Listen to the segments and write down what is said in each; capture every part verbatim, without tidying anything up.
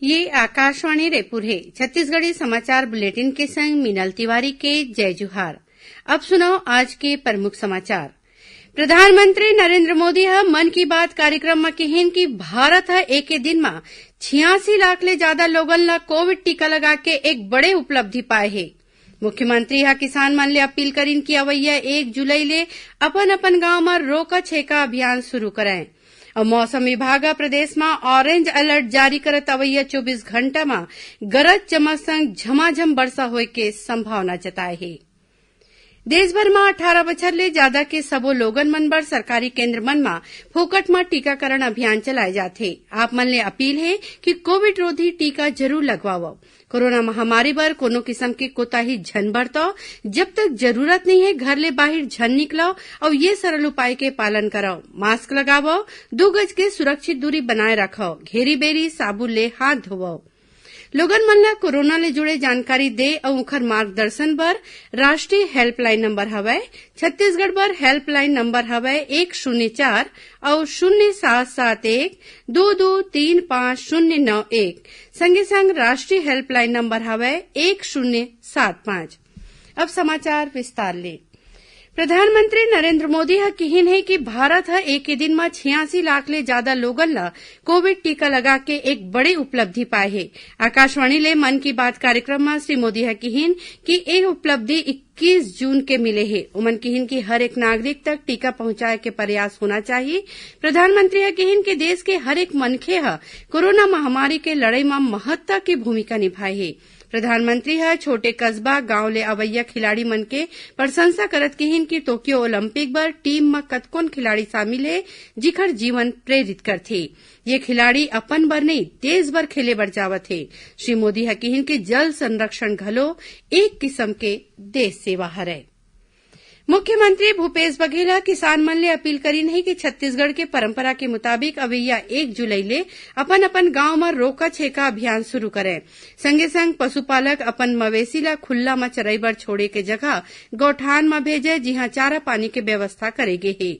ये आकाशवाणी रायपुर हे। छत्तीसगढ़ी समाचार बुलेटिन के संग मीनल तिवारी के जय जोहार। अब सुनव आज के प्रमुख समाचार। प्रधानमंत्री नरेंद्र मोदी ह मन की बात कार्यक्रम म किहिन कि भारत ह एके दिन म छियासी लाख ले जादा लोगन ल कोविड टीका लगा के एक बड़े उपलब्धि पाए हे। मुख्यमंत्री ह किसान मन ले अपील करिन कि अवइया एक जुलाई ले अपन-अपन गांव म रोका छेका अभियान शुरू करंय। अउ मौसम विभाग ह प्रदेश म ऑरेंज अलर्ट जारी करत अवइया चौबीस घंटा म गरज चमक संग झमाझम बरसा होय के संभावना जताए हे। देश भर म अठारह बछर ले जादा के सबो लोगन मन बर सरकारी केंद्र मन म फोकट म टीकाकरण अभियान चलाए जाथे। आप मन ले अपील हे कि कोविड रोधी टीका जरूर लगवावव। कोरोना महामारी बर कोनो किसम के कोताही झन बरतव। जब तक जरूरत नइ हे, घर ले बाहिर झन निकलव अउ ये सरल उपाय के पालन करव। मास्क लगावव, दू गज के सुरक्षित दूरी बनाए रखव, घेरी बेरी साबुन ले हाथ धोवव। लोगन मन ल कोरोना ले जुड़े जानकारी दे अउ उखर मार्गदर्शन बर राष्ट्रीय हेल्पलाइन नंबर हवय, छत्तीसगढ़ बर हेल्पलाइन नंबर हवय एक शून्य चार अउ शून्य सात सात एक दो दो तीन पाँच शून्य नौ एक। संगे संग राष्ट्रीय हेल्पलाइन नंबर हवय एक शून्य सात पाँच। अब समाचार विस्तार ले। प्रधानमंत्री नरेंद्र मोदी ह किहिन हे कि भारत ह एके दिन म छियासी लाख ले जादा लोगन ल कोविड टीका लगा के एक बड़े उपलब्धि पाए हे। आकाशवाणी ले मन की बात कार्यक्रम म श्री मोदी ह किहिन कि ए उपलब्धि इक्कीस जून के मिले हे। उमन किहिन कि हर एक नागरिक तक टीका पहुंचाए के प्रयास होना चाहिए। प्रधानमंत्री ह किहिन कि देश के हर एक मनखे ह कोरोना महामारी के लड़ाई म महत्ता के भूमिका निभाए हे। प्रधानमंत्री ह छोटे कस्बा, गांव ले अवइया खिलाड़ी मन के प्रशंसा करत किहिन कि टोक्यो ओलंपिक बर टीम म कतकोन खिलाड़ी शामिल हे, जिखर जीवन प्रेरित करथे। ये खिलाड़ी अपन बर नइ, देश बर खेले बर जावत हे। श्री मोदी ह किहिन कि जल संरक्षण घलो एक किसम के देश सेवा हरय। मुख्यमंत्री भूपेश बघेल ह किसान मन ले अपील करिन हे कि छत्तीसगढ़ के परंपरा के मुताबिक अवइया एक जुलाई ले अपन-अपन गांव म रोका छेका अभियान शुरू करय। संगे संग पशुपालक अपन मवेशी ल खुल्ला म चरई बर छोड़े के जगह गौठान म भेजय, जिहां चारा पानी के व्यवस्था करे गे हे।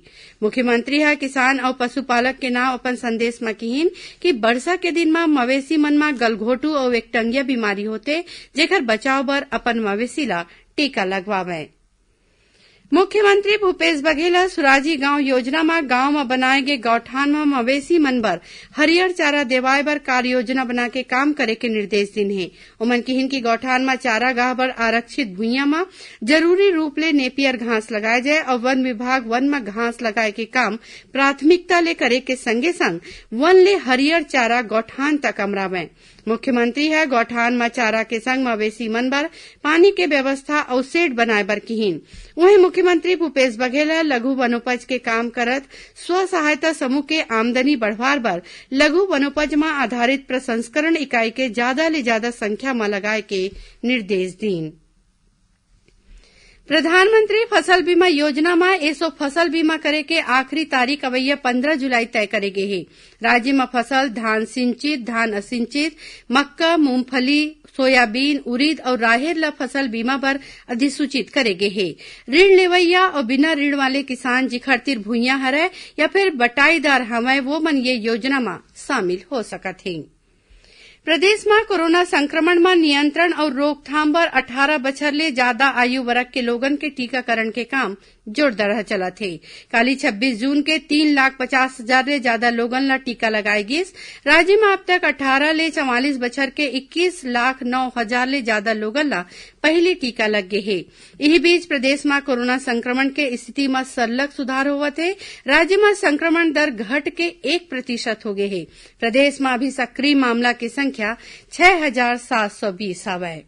मुख्यमंत्री ह किसान अउ पशुपालक के नांव अपन संदेश म किहिन कि बरसा के दिन म मवेशी मन म गलघोटू अउ एकटंगिया बीमारी होथे, जेखर बचाव बर अपन मवेशी ल टीका लगवावय। मुख्यमंत्री भूपेश बघेल ह सुराजी गांव योजना म गांव म बनाए गे गौठान म मवेशी मन बर हरियर चारा देवाय बर कार्य योजना बना के काम करे के निर्देश दिन हे। ओमन किहिन कि गौठान म चारागाह बर आरक्षित भुइयां म जरूरी रूप ले नेपियर घास लगाए जाए अउ वन विभाग वन म घास लगाए के काम प्राथमिकता ले करे के संगे संग वन ले हरियर चारा गौठान तक अमरावय। मुख्यमंत्री ह गौठान म चारा के संग मवेशी मन बर पानी के व्यवस्था अउ शेड बनाए बर किहिन। उहें मुख्यमंत्री भूपेश बघेल ह लघु वनोपज के काम करत स्व सहायता समूह के आमदनी बढ़वार बर लघु वनोपज म आधारित प्रसंस्करण इकाई के जादा ले जादा संख्या म लगाए के निर्देश दीन। प्रधानमंत्री फसल बीमा योजना म एसो फसल बीमा करे के आखिरी तारीख अवइया पंद्रह जुलाई तय करे गे हे। राज्य म फसल धान सिंचित, धान असिंचित, मक्का, मूंगफली, सोयाबीन, उरीद अउ राहेर ल फसल बीमा बर अधिसूचित करे गे हे। ऋण लेवइया अउ बिना ऋण वाले किसान जिखर तीर भुइयां हरय या फिर बटाईदार हवय, वो मन ये योजना म शामिल हो सकत हे। प्रदेश म कोरोना संक्रमण म नियंत्रण अउ रोकथाम बर अठारह बछर ले जादा आयु वर्ग के लोगन के टीकाकरण के काम जोरदार चलत हे। काली छब्बीस जून के तीन लाख पचास हजार ले जादा लोगन ल टीका लगाए गिस। राज्य म अब तक अठारह ले चवालीस बछर के इक्कीस लाख नौ हजार ले जादा लोगन ल पहिली टीका लग गे हे। इही बीच प्रदेश म कोरोना संक्रमण के स्थिति म सरलग सुधार होवत हे। राज्य म संक्रमण दर घट के एक प्रतिशत हो गे हे। प्रदेश म अभी सक्रिय मामला के संख्या छह हजार सात सौ बीस हवय।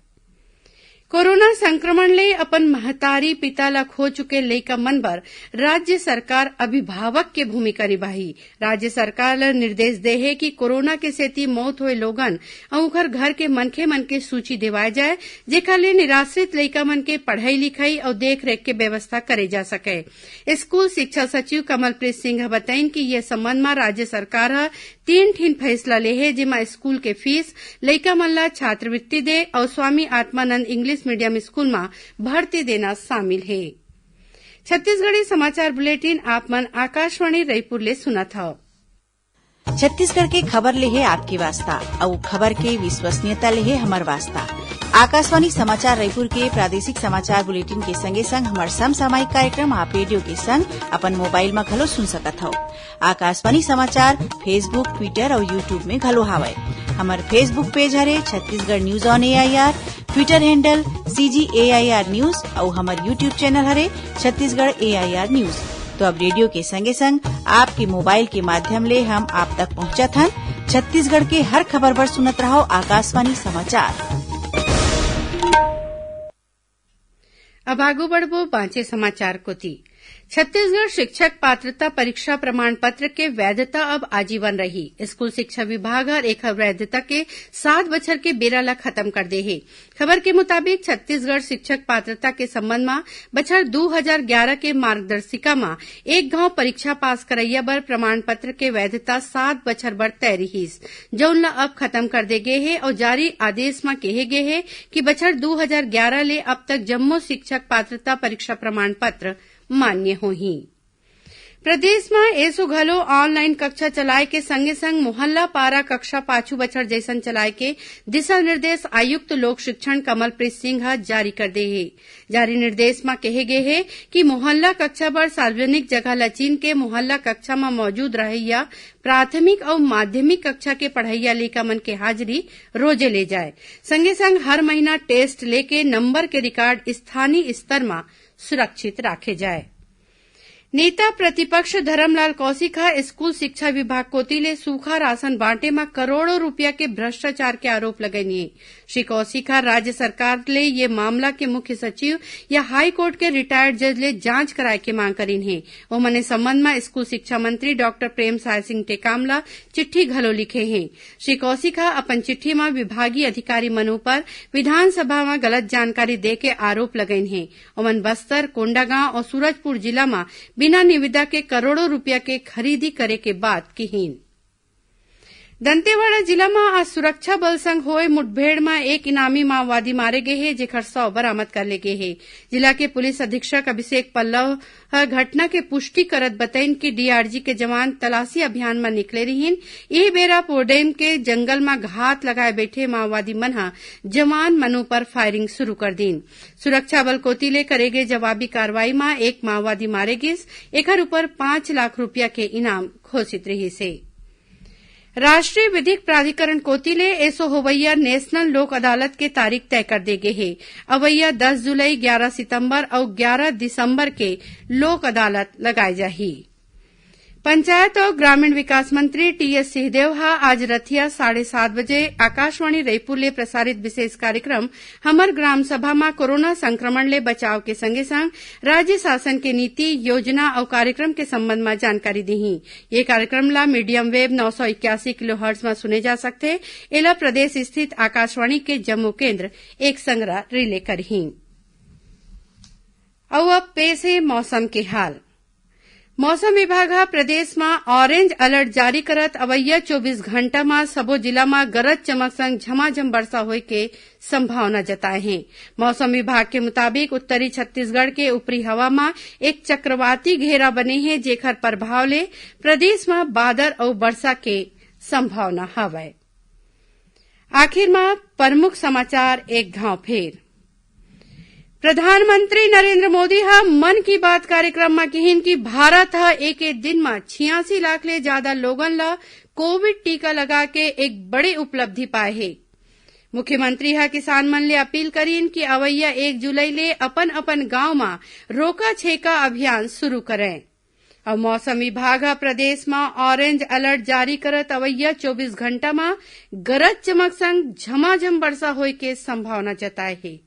कोरोना संक्रमण ले अपन महतारी पिता ल खो चुके लइका मन बर राज्य सरकार अभिभावक के भूमिका निभाही। राज्य सरकार ल निर्देश दे हे कि कोरोना के सेती मौत होए लोगन अउ उखर घर के मनखे मन के सूची देवाए जाए, जेकर ले निराश्रित लइका मन के पढ़ई लिखई अउ देखरेख के व्यवस्था करे जा सकय। स्कूल शिक्षा सचिव कमलप्रीत सिंह ह बताइन कि ये संबंध म राज्य सरकार ह तीन ठिन फैसला ले हे, जेमा स्कूल के फीस, लइका मन ल छात्रवृत्ति दे अउ Swami Atmanand English medium school म भर्ती देना शामिल हे। छत्तीसगढ़ी समाचार बुलेटिन आप मन आकाशवाणी रायपुर ले सुनत हव। छत्तीसगढ़ के खबर ले हे आपके वास्ता, अउ खबर के विश्वसनीयता ले हे हमर वास्ता। आकाशवाणी समाचार रायपुर के प्रादेशिक समाचार बुलेटिन के संगे संग हमर समसामयिक कार्यक्रम आप रेडियो के संग अपन मोबाइल म घलो सुन सकत हव। आकाशवाणी समाचार Facebook, Twitter अउ YouTube में घलो हावय। हमर Facebook पेज हरे Chhattisgarh news on AIR, Twitter handle CG AIR news अउ हमर YouTube चैनल हरे छत्तीसगढ़ एआईआर न्यूज। तो अब रेडियो के संगे संग आपके मोबाइल के माध्यम ले हम आप तक पहुंचत हन। छत्तीसगढ़ के हर खबर बर सुनत रहव आकाशवाणी समाचार। अब आगू बढ़बो बांचे समाचार कोति। छत्तीसगढ़ शिक्षक पात्रता परीक्षा प्रमाण पत्र के वैधता अब आजीवन रही। स्कूल शिक्षा विभाग हर एखर वैधता के सात बछर के बेरा ल खत्म कर दे हे। खबर के मुताबिक, छत्तीसगढ़ शिक्षक पात्रता के संबंध म बछर दू हजार ग्यारा के मार्गदर्शिका म एक घांव परीक्षा पास करइया बर प्रमाण पत्र के वैधता सात बछर बर तय रिहिस, जउन ल अब खत्म कर दे गे हे अउ जारी आदेश म केहे गे हे कि बछर दू हजार ग्यारा ले अब तक जम्मो शिक्षक पात्रता परीक्षा प्रमाण पत्र मान्य होही। प्रदेश म एसो घलो ऑनलाइन कक्षा चलाए के संगे संग मोहल्ला पारा कक्षा पाछू बछर जइसन चलाए के दिशा निर्देश आयुक्त लोक शिक्षण कमलप्रीत सिंह ह जारी कर दे हे। जारी निर्देश म केहे गे हे कि मोहल्ला कक्षा बर सार्वजनिक जगह ल चीन के मोहल्ला कक्षा म मौजूद रहइया प्राथमिक अउ माध्यमिक कक्षा के पढ़इया लइका मन के हाजिरी रोजे ले जाए। संगे संग हर महीना टेस्ट लेके नंबर के रिकॉर्ड स्थानीय स्तर म सुरक्षित राखे जाए। नेता प्रतिपक्ष धरमलाल कौशिक ह स्कूल शिक्षा विभाग कोति ले सूखा राशन बांटे म करोड़ों रुपया के भ्रष्टाचार के आरोप लगाइन हे। श्री कौशिक ह राज्य सरकार ले ये मामला के मुख्य सचिव या हाई कोर्ट के रिटायर्ड जज ले जांच कराए के मांग करिन हे। ओमन ए संबंध म स्कूल शिक्षा मंत्री डॉक्टर प्रेमसाय सिंह टेकाम ल चिट्ठी घलो लिखे हे। श्री कौशिक ह अपन चिट्ठी म विभागीय अधिकारी मन ऊपर विधानसभा म गलत जानकारी दे के आरोप लगाइन हे। ओमन बस्तर, कोंडागांव अउ सूरजपुर जिला म बिना निविदा के करोड़ों रुपया के खरीदी करे के बात किहीन। दंतेवाड़ा जिला म आज सुरक्षा बल संग होए मुठभेड़ म एक इनामी माओवादी मारे गे हे, जेकर शव बरामद कर ले गे हे। जिला के पुलिस अधीक्षक अभिषेक पल्लव ह घटना के पुष्टि करत बतइन कि डीआरजी के जवान तलाशी अभियान म निकले रिहीन। इही बेरा पोडेम के जंगल म घात लगाए बइठे माओवादी मन ह जवान मन ऊपर फायरिंग शुरू कर दीन। सुरक्षा बल कोति ले करे गे जवाबी कार्रवाई म एक माओवादी मारे गिस। एखर ऊपर पांच लाख रुपया के इनाम घोषित रिहिस हे। राष्ट्रीय विधिक प्राधिकरण कोति ले एसो होवइया नेशनल लोक अदालत के तारीख तय कर दे गे हे। अवइया दस जुलाई, ग्यारा सितंबर अउ ग्यारा दिसंबर के लोक अदालत लगाए जाही। पंचायत अउ ग्रामीण विकास मंत्री टीएस सिंहदेव ह आज रथिया साढ़े सात बजे आकाशवाणी रईपुर ले प्रसारित विशेष कार्यक्रम हमर ग्राम सभा म कोरोना संक्रमण ले बचाव के संगे संग राज्य शासन के नीति, योजना अउ कार्यक्रम के संबंध म जानकारी दिही। ये कार्यक्रम ला मीडियम वेव नौ सौ इक्यासी किलोहर्ट्ज म सुने जा सकथे। एला प्रदेश स्थित आकाशवाणी के जम्मो केंद्र एक संगरा रिले करही। अउ अब पेश हे मौसम के हाल। मौसम विभाग ह प्रदेश म ऑरेंज अलर्ट जारी करत अवइया चौबीस घंटा म सबो जिला म गरज चमक संग झमाझम बरसा होए के संभावना जताए हे। मौसम विभाग के मुताबिक उत्तरी छत्तीसगढ़ के ऊपरी हवा म एक चक्रवाती घेरा बने हे, जेखर प्रभाव ले प्रदेश म बादर अउ बरसा के संभावना हवय। आखिर म प्रमुख समाचार एक घांव फेर। प्रधानमंत्री नरेंद्र मोदी ह मन की बात कार्यक्रम म किहीन कि भारत ह एक एक दिन म छियासी लाख ले जादा लोगन ल कोविड टीका लगा के एक बड़े उपलब्धि पाए हे। मुख्यमंत्री ह किसान मन ले अपील करीन कि अवइया एक जुलाई ले अपन-अपन गांव म रोका छेका अभियान शुरू करय। अउ मौसम विभाग ह प्रदेश म ऑरेंज अलर्ट जारी करत अवइया चौबीस घंटा म गरज चमक संग झमाझम बरसा होए के संभावना जताए हे।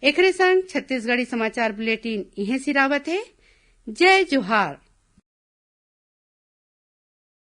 एखरे संग छत्तीसगढ़ी समाचार बुलेटिन इहें सिरावत हे। जय जोहार।